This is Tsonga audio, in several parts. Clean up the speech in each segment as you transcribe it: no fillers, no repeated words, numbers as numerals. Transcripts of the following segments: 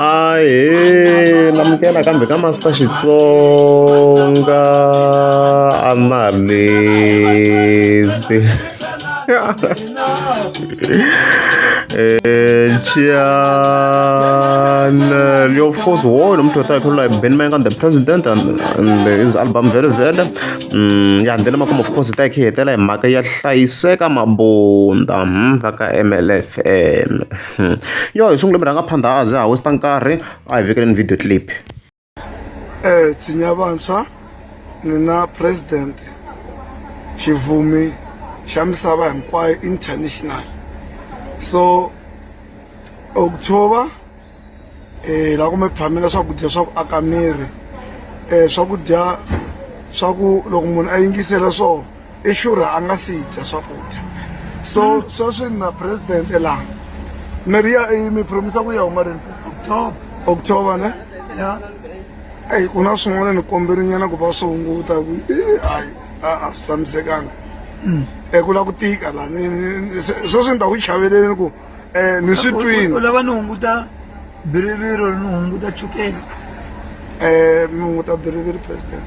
Ahee namukela kambe ka Master Xitsonga analyst channel of course wona muthu wa ta like Ben Mayengani the president and his album vele vele ya handle makumu of course ta hi hetela hi mhaka ya hlayiseka mabunda va ka M_L_F_M yo hi sungule murhangaphandha a ze ha waste nkarhi a hi vekeleni video clip. Tshinya vantshwa ni na president xivumi xa misava hinkwayo international so October la ku mi phamela swakudya swa ku aka miri swakudya swa ku loko munhu a yingisela swona i sure a nga si dya swakudya so sweswi ni na president laha mi ri ya mi promisa ku ya huma rini October. October ne Ya. Eyi ku na swin'wana ni kombelinyana ku va swi hunguta ku hayi a swi tshamisekanga ku la ku tika la sweswi ni ta ku chaveleni ku ni swi twini U lava ni hunguta biriviri or ni hunguta chukele? Mi hunguta biriviri president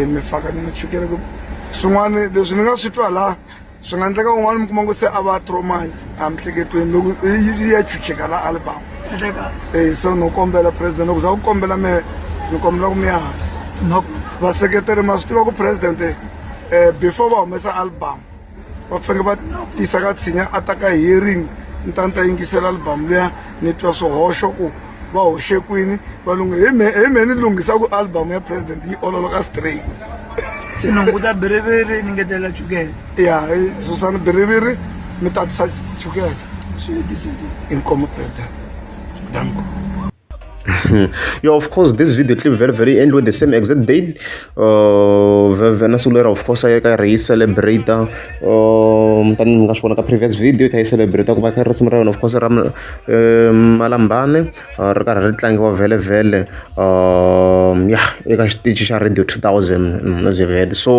mi faka nyana chukele ku swin'wana leswi ni nga swi twa la swi nga endleka un'wana mi kuma ku se a va traumise emihleketweni loko yi ya chucheka la album so no kombela president loko za ku kombela me ni kombela ku mi ya hansi vaseketeri ma swi tiva ku president before va humesa album va fanele va tisa ka tshinya a ta ka hearing ni ta ni ta yingisela album liya ni twa swihoxo ku va hoxe kwini va lunghi hi me hi me ni lunghisa ku album ya president yi ololoka straight. Se ni hunguta biriviri ni ngetelela chukele. Ya susani biriviri mi tatisa chukele. Swi hetisekile. Inkomu president. Danko. Yeah, of course this video clip very very endliwe the same exact date na siku leri of course a yi karhi yi celebrate tanihi mi nga swi vona ka previous video yi kha yi celebrate ku va kha risimu ra yona of course ra Malambani ri karhi ri tlangiwa vhele vhele ya eka xitichi xa radio 2000 as you've heard so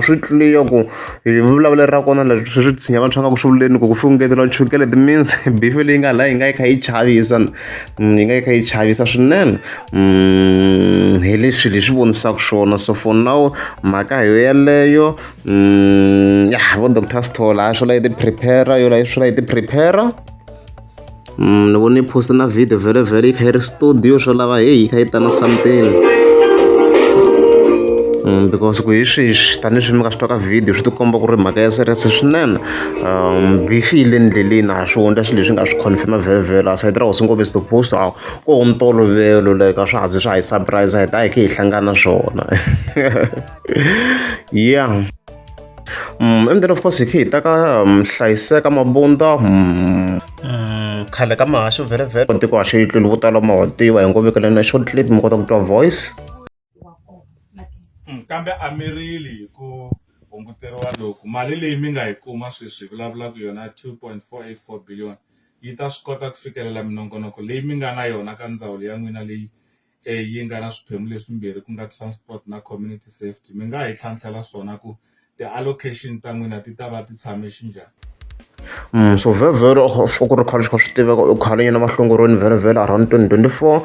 swi clear ku hi vulavulelo ra kona leswi swi tshinya vantshwa nga ku swi vuleni ku ku funengetiwa chukele it means beef leyi nga laha yi nga yi kha yi chavisa yi nga yi kha yi chavisa swinene hi leswi leswi vonisaka swona so for now mhaka hi yeleyo ya vo doctor Sithole a swo la yi ti prepare yo la yi swo la yi ti prepare. Ni vone yi post na video vhele vhele yi kha yi ri studio swo lava heyi yi kha yi ta na something because ku hi sweswi tanihileswi mi nga swi twa ka video swi tikomba ku ri mhaka ya serious swinene beef yi le ndleleni a swi hundza swilo leswi nga swi confirm vhele vhele a sayiti ra hosi ngopfu to post a ko ho ntolovelo like a swa ha zi swa ha hi surprise hi ta hi khe hi hlangana swona yeah. And then of course hi khe hi ta ka hlayiseka mabunda khale ka mahaxo vhele vhele tiko haxo yi tluli vo tala ma wa tiva hi ngo vekela na short clip mi kota ku twa voice. Kambe a mi rili hi ku hunguteriwa loku mali leyi mi nga yi kuma sweswi hi vulavulaka yona 2.484 billion yi ta swi kota ku fikelela minongonoko leyi mi nga na yona ka ndzawulo ya n'wina leyi yi nga na swiphemu leswimbirhi ku nga transport na community safety mi nga hi tlhantlhela swona ku ti-allocation ta n'wina ti ta va ti tshame xinjhani. So vhele ku ri khale swi kha swi tiveka i khale nyana va hlongoriwini vhele vhele around 2024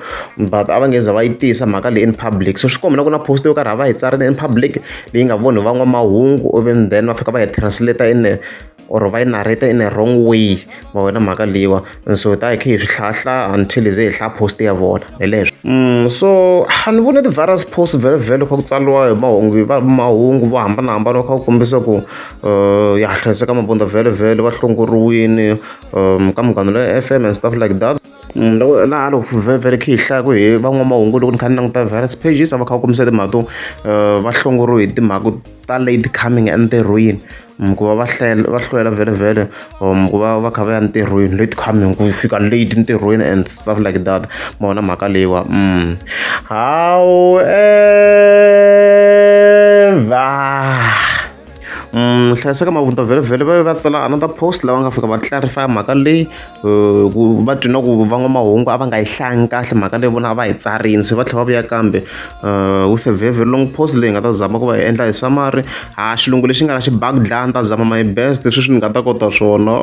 but a va nge za va yi tisa mhaka leyi in public so swi komba na ku na post yo karhi a va yi tsarile in public leyi nga voni van'wamahungu even then va fika va yi translate in a or va yi narrate in a wrong way ma wena mhaka leyiwa so hi ta hi kha hi swi hlahlaya until hi ze hi hlaya post ya vona hi leswo so a ni vone ti-virus post vhele vhele kha ku tsariwa hi mahungu hi mahungu vo hambanahambana kha ku kombisa ku ya hlayiseka mabunda vhele vhele va hlongoriwile ka Munghana Lonene F_M and stuff like that. Loko laha loko vhele kha hi hlaya ku hi van'wamahungu loko ni kha ni languta various pages a va kha va kombisa timhaka to va hlongoriwe hi timhaka ta late coming entirhweni ku va va hlela va hlwela vhele vhele ku va va kha va ya ntirhweni late coming ku fika late ntirhweni and stuff like that ma vona mhaka leyiwa however hlayiseka mavunwa vhele vhele va va tsala another post lava nga fika va clarify mhaka leyi ku va twi na ku van'wamahungu a va nga yi hlayangi kahle mhaka leyi vona a va yi tsarini se va tlhela va vuya kambe with a very very long post leyi nga ta zama ku va hi endla hi summary ha xilungu lexi nga na xibakidlani ta zama my best sweswi ni nga ta kota swona.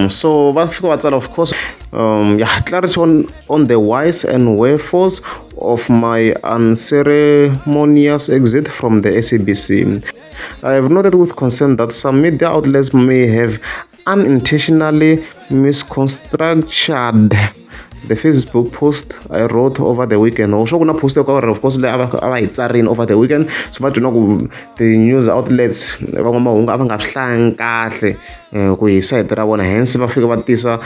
So va fika va tsala of course yeah, clarity on the whys and wherefores of my unceremonious exit from the SABC. I have noted with concern that some media outlets may have unintentionally misconstructed the Facebook post I wrote over the weekend. Swo ku na post yo karhi of course leyi a va yi tsarini over the weekend, so va twi na ku ti-news outlets van'wamahungu a va nga swi hlayangi kahle ku hi sayiti ra vona, hence va fika va tisa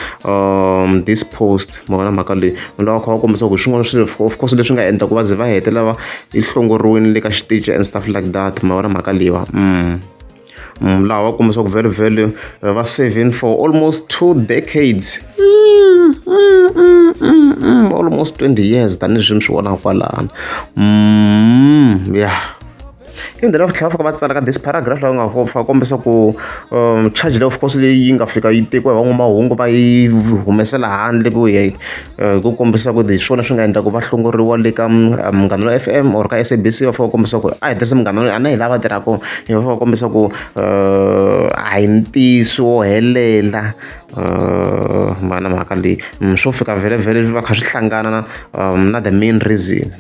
this post. Ma vona mhaka leyi, munhu va kha va kombisa ku swin'wana swilo of course leswi nga endla ku va ze va hetelela va yi hlongoriwile le ka xitichi and stuff like that. Ma vona mhaka leyiwa. Laha va kombisa ku vhele vhele va serving for almost 2 decades, almost 20 years, tanihileswi mi swi vonaka kwalano. Yeah, i ndlela va tlhela va fika va tsala ka this paragraph laha nga fika kombisa ku charge leyi of course leyi yi nga fika yi tekiwa hi van'wamahungu va yi humesela handle ku hi ku kombisa ku hi swona swi nga endla ku va hlongoriwa le ka Munghana FM or ka SABC. Va fika va kombisa ku a hi tirhisa Munghana, a na hi lava tirhaka, va fika va kombisa ku a hi ntiyiso wo helela mana mhaka leyi swo fika vhele vhele va kha swi hlangana na the main reason.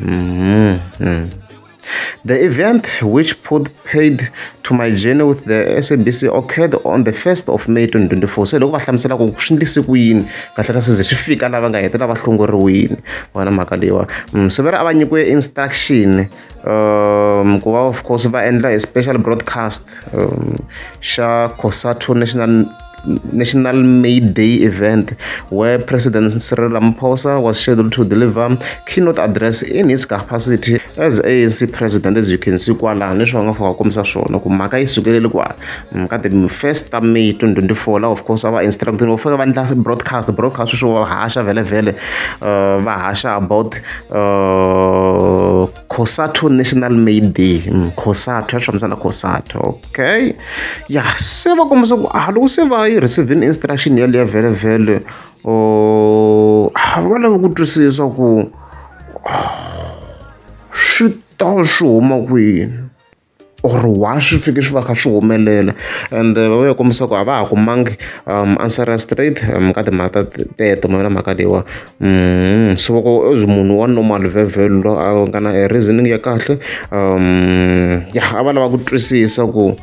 The event, which put paid to my journey with the SABC, occurred on the 1st of May 2024. So loko va hlamusela ku swi ndlise ku yini kahle ka swi ze swi fika lava nga hetelela va hlongoriwile vona mhaka leyiwa. So va ri a va nyikiwe instruction ku va of course va endla a special broadcast xa COSATU National May Day event, where President Cyril Ramaphosa was scheduled to deliver keynote address in his capacity as ANC president. As you can see kwalano, leswi va nga fika kombisa swona ku mhaka yi sukelele kwala ka the first ta May 2024, la of course a va instructing va fika va endla broadcast swo va haxa vhele vhele va haxa about COSATU National May Day. COSATU ya swi fambisana na COSATU. Okay, ya se va kombisa ku a loko se va yi receiving instruction yaliya vhele vhele va lava ku twisisa ku swi ta swi huma kwini or why swi fike swi va kha swi humelela, and va ya kombisa ku a va ha kumangi answer straight ka timhaka teto. Ma vona mhaka leyiwa. So loko as munhu wa normal vhevhele lo a nga na reasoning ya kahle, ya a va lava ku twisisa ku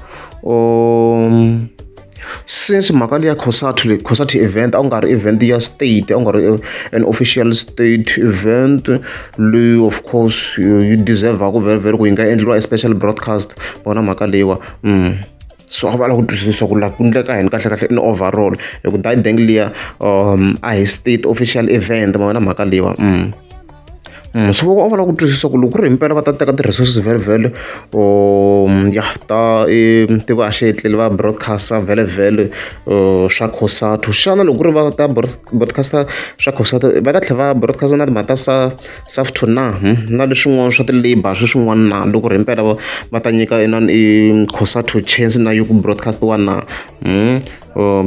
since mhaka leya COSATU leyi, COSATU event a ku nga ri event ya state, a ku nga ri an official state event leyi of course yi deserve-aku vhele vhele ku yi nga endliwa a special broadcast. Vona mhaka leyiwa. So a va lava ku twisisa ku la ku endleka yini kahle kahle in overall, hi ku dang liya a hi state official event. Ma vona mhaka leyiwa. So va lava ku twisisa ku loko ku ri himpela va ta teka ti-resources vhele vhele ya ta tiko a xi etleli va broadcast vhele vhele swa COSATU, xana loko ku ri va ta broadcast swa COSATU, va ta tlhela va broadcast na timhaka ta SAFTU na na leswin'wana swa ti-labour swi swin'wana na, loko ri himpela va ta nyika inani i COSATU chance na yo ku broadcast wa na?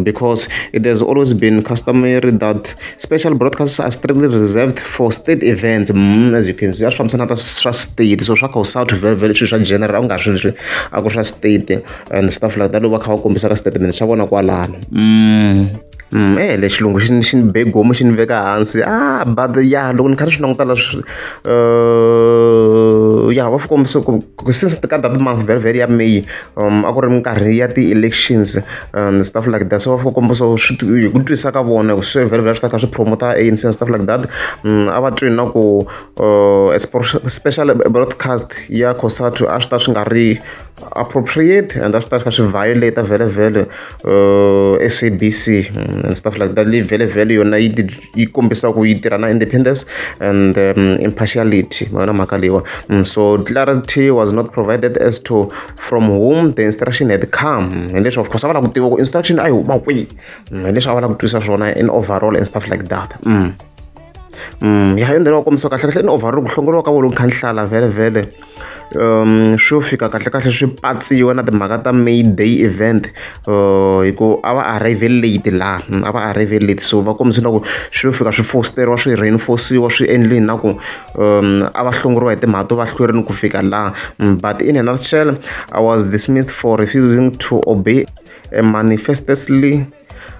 Because it has always been customary that special broadcasts are strictly reserved for state events. As you can see, a swi fambisana ta swa state, so swa COSATU vhele vhele swilo swa general a ku nga swi leswi a ku swa state and stuff like that, loko va kha va kombisa ka statement xa vona kwalano. Le xilungu xi ni be gomu, xi ni veka hansi, ah, but ya loko ni kha ni swi languta la swi ya va kombisa ku since ka that month vhele vhele ya May a ku ri minkarhi ya ti-elections and stuff like that, so va fika kombisa swi hi ku twisisa ka vona swi vhele vhele swi ta kha swi promota ANC and stuff like that. A va twi na ku special broadcast ya COSATU a swi ta swi nga ri appropriate and a swi ta kha swi violate vhele vhele SABC and stuff like that, leyi vhele vhele yona yi yi kombisa ku yi tirha na independence and impartiality. Ma yona mhaka leyiwa. So clarity was not provided as to from whom the instruction had come. Hi leswi of course a va lava ku tiva ku instruction a yi huma kwihi. Hi leswi a va lava ku twisisa swona in overall and stuff like that. Ya yo ndlela va kombisa kahle kahle in overall ku hlongoriwa ka vona kha ni hlala vhele vhele swo fika kahle kahle swi patsiwa na timhaka ta May Day event, hi ku a va arrive late laha, a va arrive late, so va kombisa na ku swi fika swi fosteriwa, swi reinforciwa, swi endlini na ku a va hlongoriwa hi timhaka to va hlwerini ku fika laha. But in a nutshell, I was dismissed for refusing to obey a manifestly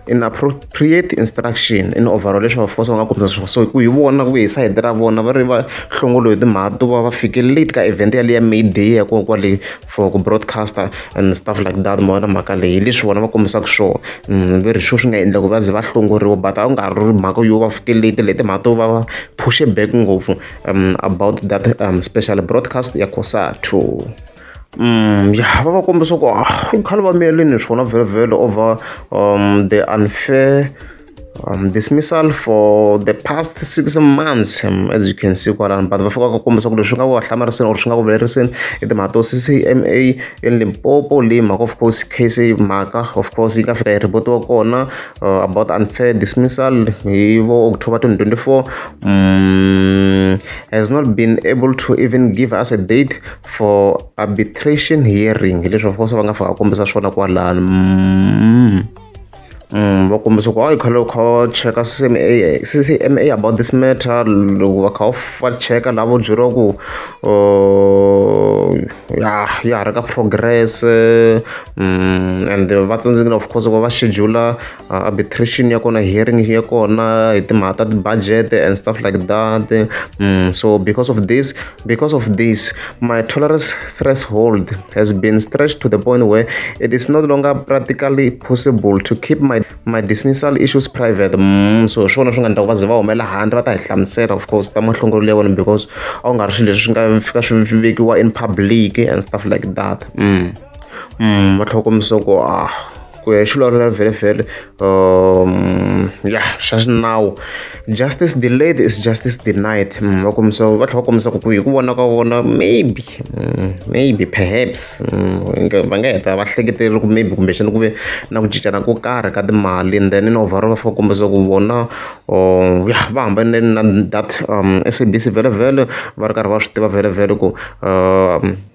Inappropriate instruction in overall leswi of course va nga kombisa swona so ku hi vona ku hi sayiti ra vona va ri va hlongolo hi timhaka to va va fike late ka event yaleyo ya Mayday ya kona kwale for ku broadcaster and stuff like that ma vona mhaka leyi hi leswi vona va kombisaka swona ve ri swo swi nga endla ku va ze va hlongoriwa but a ku nga ri mhaka yo va fike late leti timhaka to va va push back ngopfu about that special broadcast ya COSATU. Ya va va kombisa ku i khale va miyelini swona vhele over the unfair dismissal for the past 6 months, as you can see kwalano, but va fika va kombisa ku leswi nga ku va hlamariseni or swi nga ku vileriseni i timhaka to CCMA in Limpopo leyi mhaka of course case mhaka of course yi nga fika yi report-iwa kona about unfair dismissal hi vo October 2024, has not been able to even give us a date for arbitration hearing. Leswi of course va nga fika va kombisa swona kwalano. Va kombisa ku hayi khale kha va cheka CCMA, CCMA about this matter loko va kha va cheka laha vo byeriwa ku ya ya ha ri ka progress, and va tsandzekile of course ku va va schedule arbitration ya kona, hearing ya kona hi timhaka ta ti-budget and stuff like that. So because of this my tolerance threshold has been stretched to the point where it is no longer practically possible to keep my dismissal issues private. So swona swi nga endla ku va ze va humela handle va ta hi hlamusela of course ta mahlongolo ya vona because a ku nga ri swilo leswi swi nga fika swi vekiwa in public and stuff like that. Va tlhela va kombisa ku ah ku ya hi xivulavulelo vhele vhele ya xa xinawu, justice delayed is justice denied. Va kombisa va tlhela va kombisa ku hi ku vona ka vona maybe, maybe perhaps, va nga heta va hleketele ku maybe kumbexana ku ve na ku cincana ko karhi ka timali and then in overall va fika va kombisa ku vona ya va hambanile na that SABC vhele vhele va ri karhi va swi tiva vhele vhele ku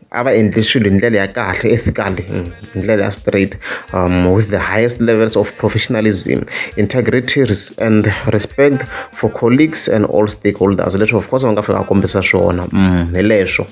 a va endli swilo hi ndlela ya kahle ethically, hi ndlela ya straight, with the highest levels of professionalism, integrity and respect for colleagues and all stakeholders. Leswi of course va nga fika va kombisa swona, hi leswo.